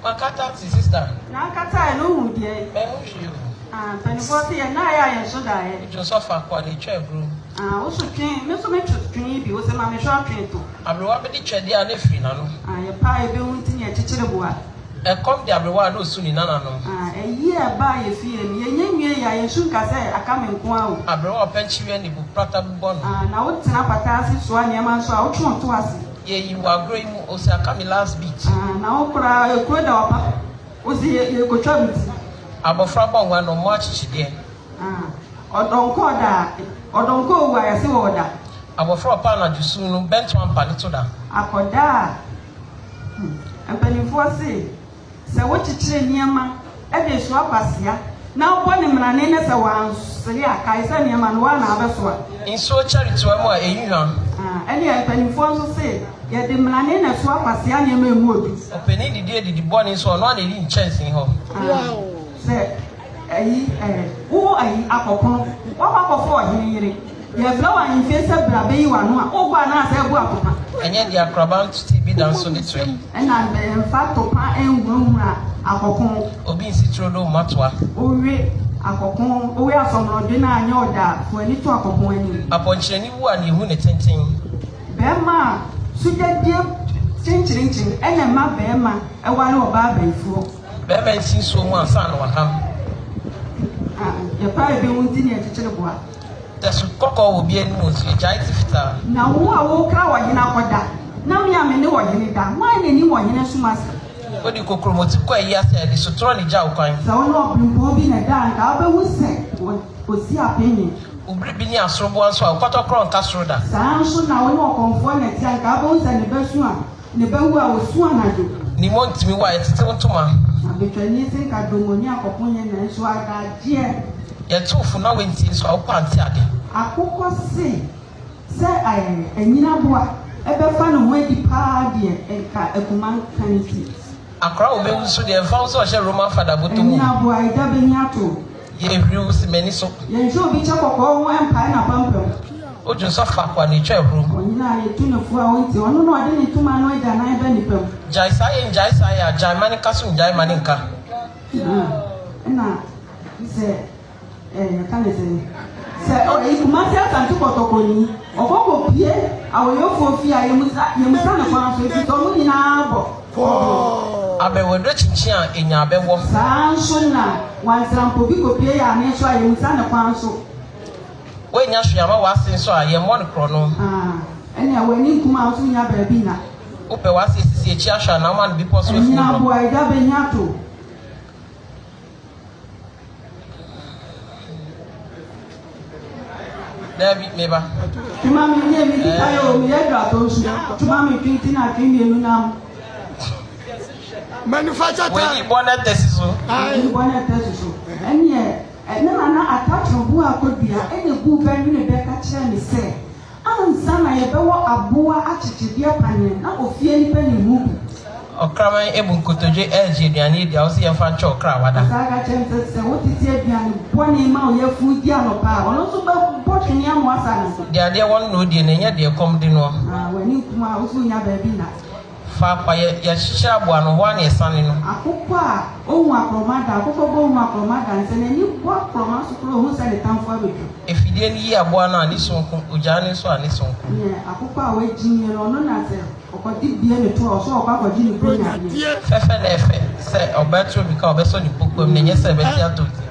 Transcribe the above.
Makata ate sister. Na akatae no wohu deɛ. Manhu hwee o. Ah, mpanimfoɔ se yɛn nnaeɛ a yɛn so daeɛ. Wodwo nso faako a na etwa aburo. Ah, wo so twe, me nso metwe twe bi, wo se ma mehwɛ ɔtwe to. Aberewa bɛdi twɛdeɛ a na efiri n'ano. Ah, yɛpɛ a yɛbɛhu nti na yɛkyekyere boa. Ɛkɔm de aberewa a na osu ne nananom. Ah, ayie a ɛbaa yɛ fie no, yɛnyɛ nwie yɛ a yɛnsu nka sɛ aka me nko ara o. Aberewa a ɔpɛ nkyeweɛ ne bu prata bi bɔ no. Ah, na wotena pata ase soa nneɛma nso a, wotwe wo to ase. Yɛyi wo agorɔ yi mu, ose aka me last beat. Ah, na wo koraa ekuro da wapa, wose yɛ yɛkotwa me ti. Abɔfra bɔ nwa na ɔmmɔ akyekyedeɛ. Ah, ɔdɔnkɔ ɔda a, ɔdɔnkɔ owu a yɛse ɔɔda. Abɔfra a ɔpɛ anadwo sum no, bɛnto ampa ne to da. Akɔdaa a, hmm, mpanimfoɔ se Sɛ wokyekyere nneɛma de soa kwasea na wobɔ no mmrane na sɛ wansere a, kae sɛ nneɛma no, wo ara na wobɛsoa. Nsuo kyɛre toa mu a, ɛyi hwa. Ɛnneɛ mpanimfoɔ nso se, yɛde mmrane na ɛsoa kwasea nneɛma a ɛmu odu. Ɔpanin didi adidi bɔne nso a, ɔno ara na ɛdi nkyɛnsee hɔ. Sɛ ayi eh, wo ayi akɔkono, woakɔ akɔfa ɔhene yere, yɛfrɛ wo ahemfie sɛ bra bɛyi w'ano a, wokɔ anaasɛ abu atopa? Ɛnyɛ deɛ akoraba nto bi da nso ne toɛ. Ɛna mfa topa nhurahura akɔko. Obi nsi turodoo mma toa. Wowe akɔko, wowe asɔmmerɔdwe no a nyɛ ɔdɛ a, fa w'ani to akɔko anim. Apɔnkyerɛni wu a na yɛhu ne tenten. Bɛrima a sugyadie kyenkyerenkyen ɛna ɛma bɛrima ware ɔbaa bayifoɔ. Bɛrima nsi nsuo mu ansa na waham. Ah, yɛpae bi ho nti ne yɛkyekyere boa. Sɛ su kɔkɔɔ wɔ obi anim o, nso yɛgyae te fitaa. Na wo a wokra ɔhene akɔda, na me a me ne ɔhene da, hwan na nim ɔhene som ase? Wode kokuromoti kɔ ayi ase a, ɛde sotorɔ na egya wo kwan. Sɛ wo ne ɔberempɔn bi na ɛda a, anka wobɛhu sɛ ɔsi apenye. Wo biribi ne asoroboa nso a, wo kɔtɔkorɔ nka soro da. Saa ara nso na wo ne ɔkɔmfoɔ na ɛte a, anka wobɛhu sɛ ne ba su a, Ne ba wu a, osu anadwo. Ne mu ntumi wo a, yɛtetew ntoma. Na betwani se nka domoni akɔko yɛn nanso adagyeɛ. Yɛto wo fo na woantie nso a, wokɔ ante ade. Akokɔ se sɛ anyinaboa bɛfa ne ho adi paa deɛ nka akuma nka ne ti. Akora a obewu nso deɛ, ɛmfa ho sɛ ɔhyɛ Roman fada bɔtɔ mu. Anyinaboa, agya bɛhia to. Yɛhwiriw si m'ani so. Yɛnhwɛ obi kyɛ kɔkɔɔ ho mpae n'apampam. Odwo nsa faako a na etwa ahuru. Ɔhene a yɛtu no fo a ɔntie, ɔno na ɔde ne ntoma ano agyanan ba nnipa mu. Gyae saa yɛ ngyae saa yɛ a, gyae ma ne nka so ngyae ma ne nka. Ɛna sɛ ɛɛ yɛka ne sɛn sɛ ɔyi Kumasi Asante Kɔtɔkɔni ɔkɔ kɔ pie awɔyɔfoɔ fie a yɛmusa yɛmusa ne kwan so efisɛ ɔmo nyinaa bɔ kɔbɔ. Abɛwaduro kyinkyin a enya abɛwɔ. Saa nso na wansrampo bi kɔ pie yɛ ane nso a yɛmusa ne kwan so. Woannya hwee amma w'ase nso a, yɛmmɔ no korɔno. Ah, ɛnea w'ani nkum a wo nso nnya baabi nna. Wopɛ w'ase asisi akyi ahwɛ anaa woma no bepɔ so afuo Ɛnyina dɔ? aboa agya bɛnya to. Daabi, me ba. Twema me nie, me di kan o, meyɛ aduru atɔ nsu. Twema me twe nti na atwe mmienu nam. Manufacture time. W'ani bɔ na ɛtɛ si so. W'ani bɔ na ɛtɛ si so. Ɛneɛ. Ne nana Atatro buaa Kodua na eguu bɛ nwene bɛ ka kyerɛɛ me sɛ, Ansa na yɛbɛwɔ aboa akyekyedeɛ paneɛ na ofie nipa nni ho bi. Ɔkraman abu nkotodwe regye aduane adi a, wose yɛmfa nkyɛ ɔkra a wada. Ɔsan ka kyerɛɛ me sɛ, Sɛ wotete aduane bɔne ma wo yafunu di anɔpa a, ɔno nso bɛbɔ twene ama woasa ne ho. Deɛ adeɛ wɔ no na ɔdie na ɛnyɛ deɛ ɛkɔm de noɔ. Na w'ani nkum a, wo nso wonnya baabi nna. Faako a yɛhyehyɛ aboa no, hɔ ara na yɛsane no. Akokɔ a ohu akorɔma da, akokɔ bɔ hu akorɔma da, sɛ n'ani bɔ akorɔma so koraa a, ohu sɛ ne tamfo abɛtwa. Afidie no yi aboa no a, ne su nko, ogyaa no nso a, ne su nko. Neɛ akokɔ a wagyimie no, ɔno na sɛ ɔkɔgye bie ne to a, ɔsɛ ɔkɔ akɔgye ne buronya adeɛ. Fɛfɛ na ɛfɛ sɛ ɔbaa turo mirika a, ɔbɛsɔ ne kokoam, na ɛnyɛ sɛ ɛbɛte atɔ ti.